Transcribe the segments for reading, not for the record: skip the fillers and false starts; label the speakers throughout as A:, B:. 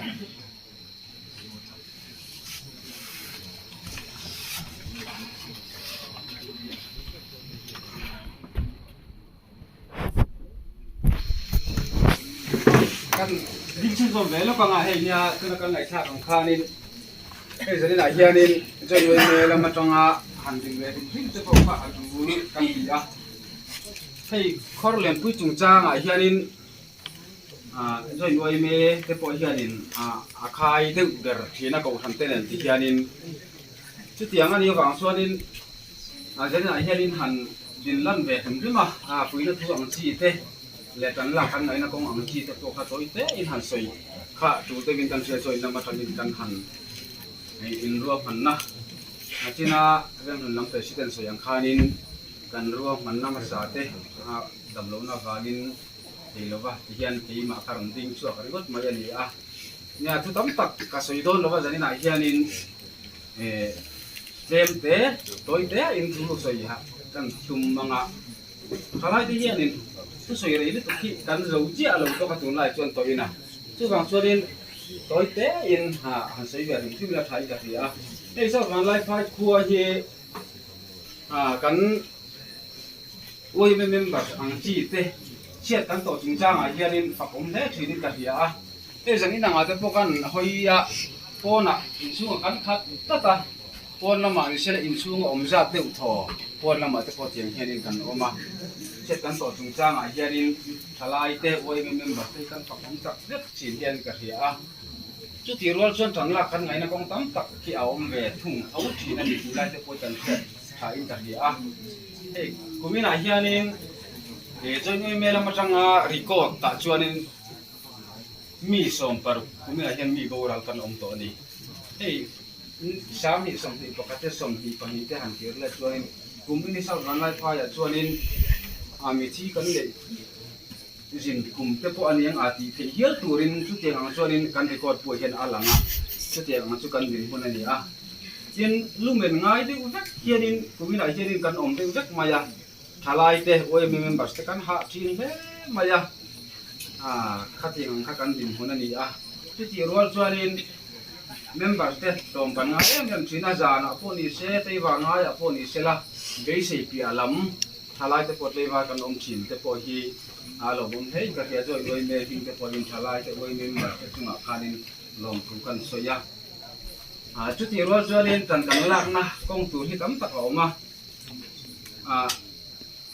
A: Kan ding chhunzawm ve lawk anga hei nia tuna kan ngaihthlak ang khanin hei zaninah hianin Join Wayne lam atanga han ding ve hrim hrim te pawh kha a tul kan ti a. Hei khawr lianpui chungchangah hianin ah Join Wayne te pawh hianin ah a khai deuh ber thin a kohhran te nen ti hianin chutiang a nih avang chuanin ah zaninah hianin han Din lan ve hrim hrim a, a puina thu ang chi te leh kan lak kan ngaihna kawng ang chi te pawh kha tawi te in han sawi kha tul deuhin kan hria chuan in lam atangin kan han inruahmanna a china Remhlun lam President sawi ang khanin kan ruahmanna hmasa te damlohna avangin thei lova tihian keimah kha rawn ding chhuak ringawt mai a ni a. Nia thu tam tak ka sawi dawn lova zaninah hianin Tlem te, tawi te in thu sawi ha kan tum ang a, thalai te hianin thu sawi rei lutuk hi kan zo chiah lo bawk a tunlai chuan tawhin a, chuvang chuanin tawi te in ha han sawi ve hrim hrim ila tha i ka hria a, hei South Vanlaiphai khua hi kan UIMA member ang chi te chhiat kan tawh chungchangah hianin fak awm hle thinin ka hria a. Hei zan inangah te pawh kan hawi a, pawnah inchhungah kan khat tlat a, pawn lamah ni sela inchhunga awm zat deuh thaw pawn lamah te pawh tiang hianin kan awm a. Chhiat kan tawh chungchangah hianin thalai te UIMA member te hi kan fak awm tak vek thin hian ka hria a. Chutih rual chuan tan lak kan ngaihna kawng tam tak khi a awm ve thung tho thin a ni tih lai te pawh hi kan hriat thain ka hria a. Hei kuminah hianin Joint UIMA lam atanga record tah chuanin Mi 60 kuminah hian mi boral kan awm tawh a ni. Hei 20 21 te 22 te han tir let chuanin kum ini South Vanlaiphaiah chuanin a mithi kan neih zin kum te pawh a niang a tih theih hial turin chutiang ang chuanin kan record pawh hian a lang a, chutiang ang chu kan dinhmun a ni a. Tin, lumen ngai deuh vek hianin kuminah hianin kan awm deuh vek mai a. Thalai te, YMA members te kan hah thin hle mai a, khatiang ang kha kan dinhmun a ni a. Chutih rual chuanin members te tlawm kan ngai em em thin a, zanah pawh ni se, tleivar ngaiah pawh ni sela, beisei piah lam thalai te pawh tleivar kan awm thin te pawh hi a lawmawm hle in ka hria chuan YMA hming te pawhin thalai te YMA members te chungah khanin lawmthu kan sawi a. Chutih rual chuanin tan kan lakna kawng tur hi tam tak a awm a.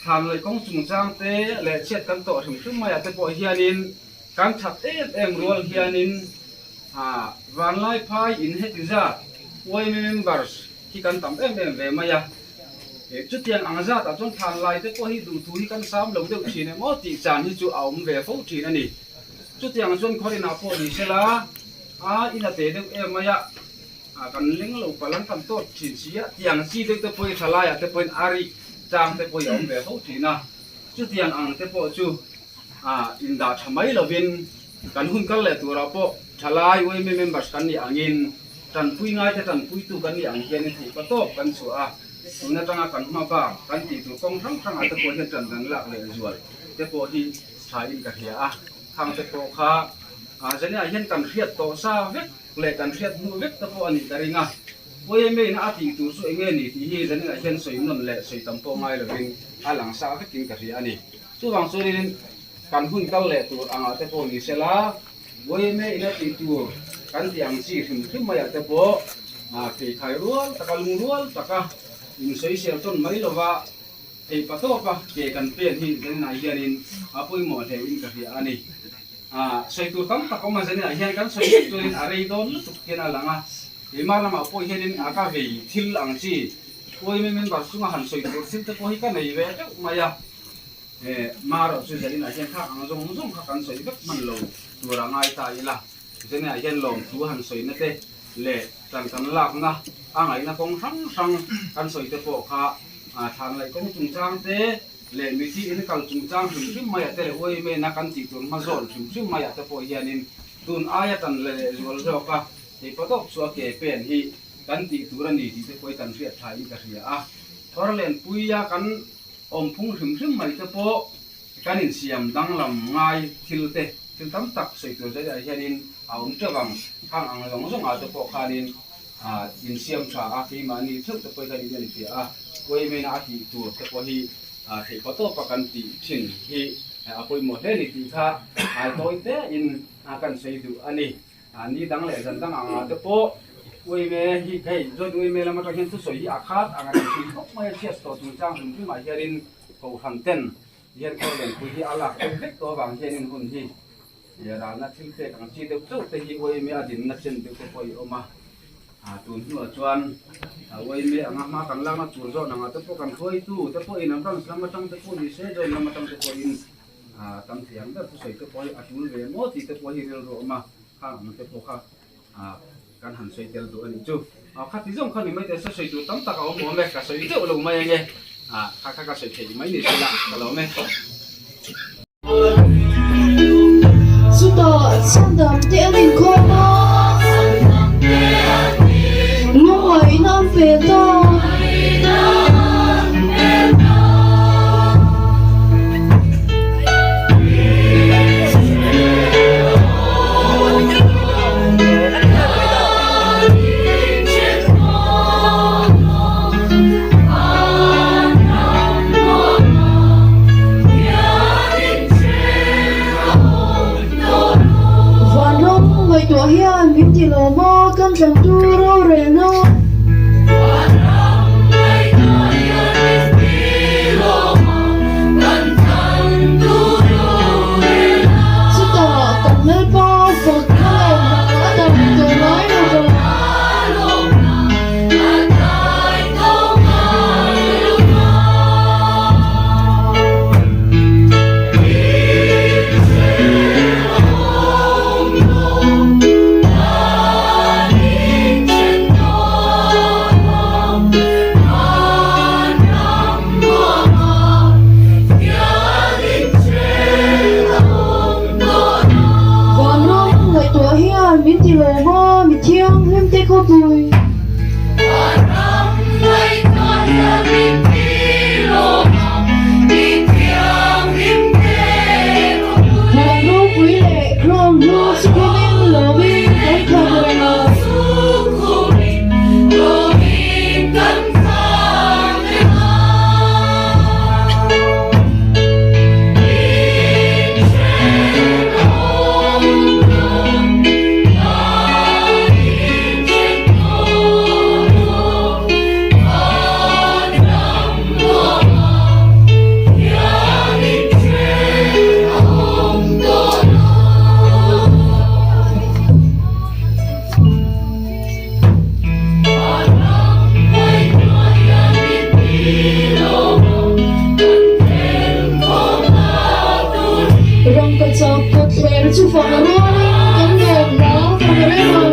A: Thlan leh kawng chungchang te leh chhiat kan tawh hrim hrim maiah te pawh hianin kan that em em rual hianin Vanlai phai in heti zat YMA members hi kan tam em em ve mai a. Chutiang ang zatah chuan thlan lai te pawh hi duhthu hi kan sam lo deuh thin em aw tih chan hi chu a awm ve fo thin a ni. Chutiang chuan khaw-inah pawh ni sela a in a te deuh em mai a. Kan leng lo palh an kan tawt thin si a, tiang chi deuh te pawhin tha laiah te pawhin a rik chang te pawhin a awm ve fo thin a, chutiang ang te pawh chu indah tha mai lovin kan hun kal leh turah pawh thalai YMA members kan nih angin tanpui ngai te tanpuitu kan nih ang hianin theihpa tawp kan chhuah a, tun atanga kan hma bak kan tih tur kawng hrang hrangah te pawh hian tan dang lak leh zual te pawh hi thain ka hria a, khang te pawh kha zaniah hian kan hriat tawh sa vek. Leh kan hriat hnu vek te pawh a nih ka ring a, YMA in a tih tur chu eng nge ni tih hi zaninah hian sawi nawn leh sawi tam pawh ngai lovin a lang sa vekin ka hria a ni. Chuvang chuanin kan hun kal leh tur angah te pawh ni sela, YMA in a tih tur kan tih ang chi hrim hrim maiah te pawh pheikhai rual taka lungrual taka insawisel tawn mai lova thei pa tawpa ke kan pen hi zaninah hianin a pawimawh hlein ka hria a ni. Sawi tur tam tak awm a, zaninah hian kan sawi vek chuanin a rei dawn lutuk hian a lang a, keimah lamah pawh hianin a ka vei thil ang chi YMA member chunga han sawi tur thil te pawh hi ka nei ve deuh mai a, marawh chu zaninah hian khak ang zawng zawng kha kan sawi vek hman lo tur a ngai ta ila, zaninah hian lawmthu han sawina te leh tan kan lakna a ngaihna kawng hrang hrang kan sawi te pawh kha thlan laih kawng chungchang te, Leh mithi in kal chungchang hrim hrim maiah te leh uaimena kan tih tur hma zawn hrim hrim maiah te pawh hianin tun aia tan leh zual zawk a, hei patawp chu a ke pen hi kan tih tur a ni tih te pawh hi kan hriat thain ka hria a. Thawrlenpuia kan awmphung hrim hrim mai te pawh kan insiam danglam ngai thil te thil tam tak sawi tur zaiah hianin. a awm teuh ang. Khang ang zawng zawng ah te pawh khanin insiam tha a, keimahni theuh te pawh hi kan inenfiah a, Uaimena a tih tur te pawh hi theih pa tawpa kan tih thin hi a pawimawh hle a ni tih kha tawi te in kan sawi duh a ni. Ni dang leh zan dang ang ah te pawh Uaime hi hei Joint Uaime lam atang hian thusawi hi a khat ang a ni thin khawp mai a, chhiat tawh chungchang hrim hrim ah hianin Kohhran ten hian Kawrlenpui hi a lak deuh vek tawh avang hianin hun hi Ralna thil pek ang chi deuh chauh te hi uaime a dinna chen deuh te pawh i awm a, tun hnuah chuan uaime anga hma kan lakna tur zawh nangah te pawh kan hruaitu te pawhin an branch lam atang te pawh ni se joint lam atang te pawhin tam thei ang ber thusawi te pawh hi a tul ve maw tih te pawh hi rilru a awm a, khang ang te pawh kha kan han sawi tel duh a nih chu. Khati zawng kha ni mai teh se sawi tur tam tak a awm awm e, ka sawi deuh lo mai ange, kha kha ka sawi theih mai ni se la ka lo awm e.
B: Chutah chhandam te an inkhawm a, lungngaihna an pel ta. Vanram ngaihtuah hian min ti lawm a, kan tlantu rorelna. Chutah kan Lalpa fak na lawmna a dam tawh ngai lo va. Vanram ngaihtuah hian min ti lawm a, mi thianghlim te khawpui. Van ropui leh ground hlu sukhumin lawmin kan kham reng a. Rangkachak kawtthler chu fang rualin kan lawm hla fang reng a.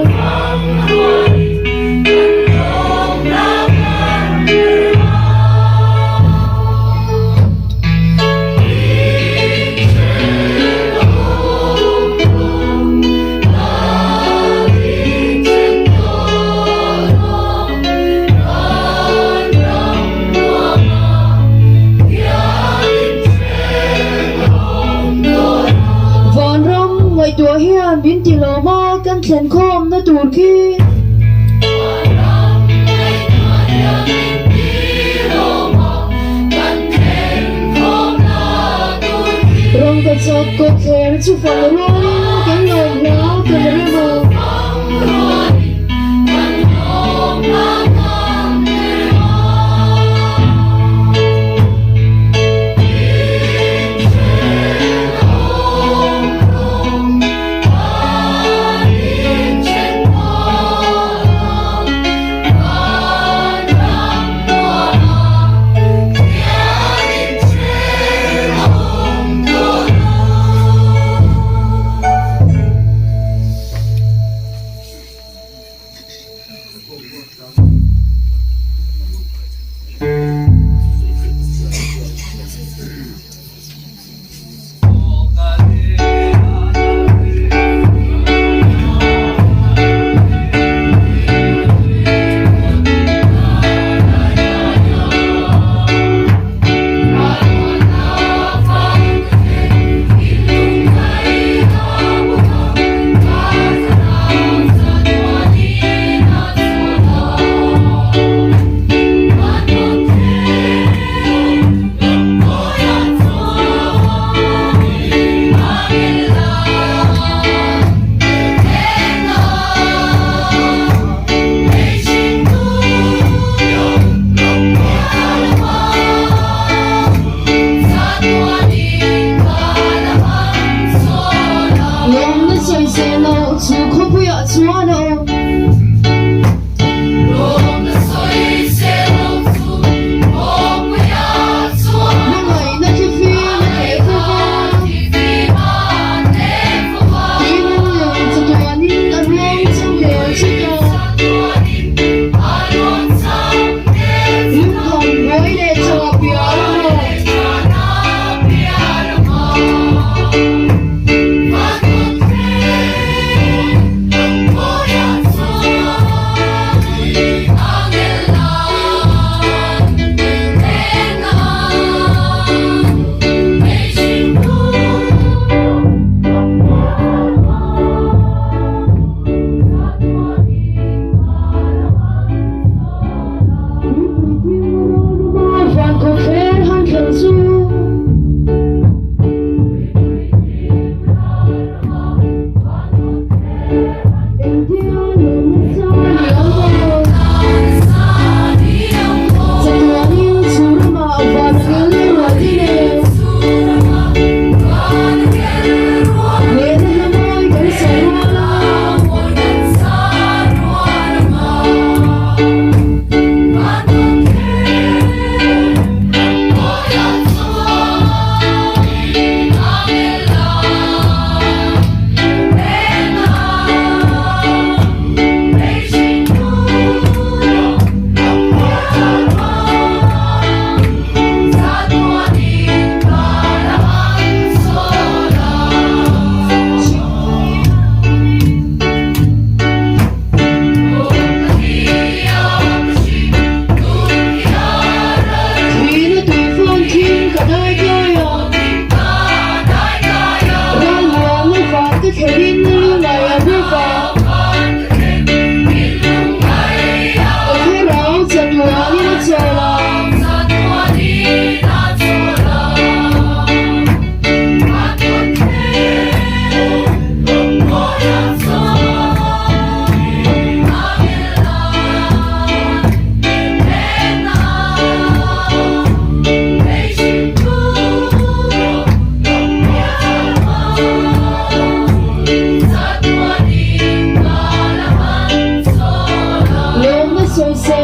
B: Vanram ngaihtuah hian min ti lawm a, kan thlen khawmna tur khi. Rangkachak kawtthler chu fang rualin kan lawm hla kan rem a.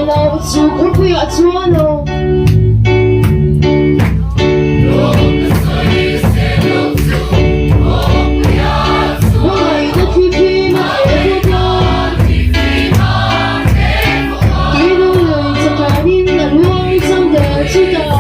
B: lo chu khawpuiah chuan aw. Hmangaihna thi phim a tleh fawk a. Tuinu lui chakanin a luang chang der chutah.